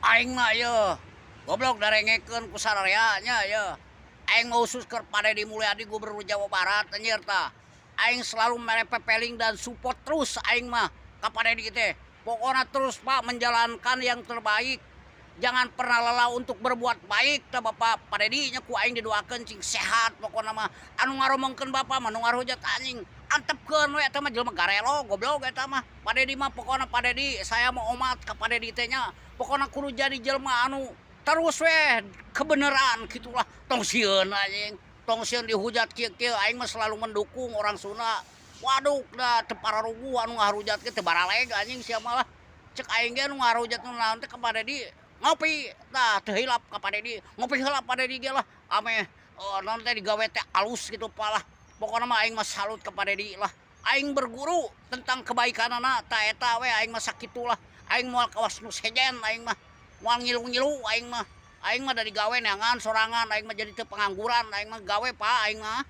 Aing mah yeuh goblok darengekeun ku sararea nya yeuh. Aing mah khusus keur Pak Dedi Mulyadi, Gubernur Jawa Barat, anjir tah. Aing selalu mere pepeling dan support terus aing mah ka Pak Dedi teh. Pokona terus, Pak, menjalankan yang terbaik. Jangan pernah lelah untuk berbuat baik tah Bapak Pak Dedi nya, ku aing didoakeun cing sehat pokona mah. Anu ngaromongkeun Bapak mah, nu ngarujat, anjing, antepkeun we, eta mah jelema garelo goblok eta mah. Pak Dedi mah pokona, Pak Dedi, saya mau omat ka Pak Dedi teh nya. Pokona kudu jadi jelema anu terus weh kebenaran gitulah, tong sieun anjing, tong sieun dihujat kieu-kieu. Aing mah selalu mendukung orang Sunda. Waduh, da teu pararuguh anu ngarujat ge, teu baraleg anjing sia mah lah. Cek aing ge, anu ngarujat nu naon teh ka Pak Dedi ngopi tah, teu hilap ka Pak Dedi, ngopi heula Pak Dedi ge lah, ameh naon teh digawe teh alus gitu lah. Pokona mah aing mah salut ka Pak Dedi lah. Aing berguru tentang kebaikanana tah, eta we aing mah sakitu lah. Aing moal kawas nu sejen, aing mah moal ngilu-ngilu. Aing mah dari gawe neangan sorangan, aing mah jadi teu pengangguran, aing mah gawe, Pak, aing mah.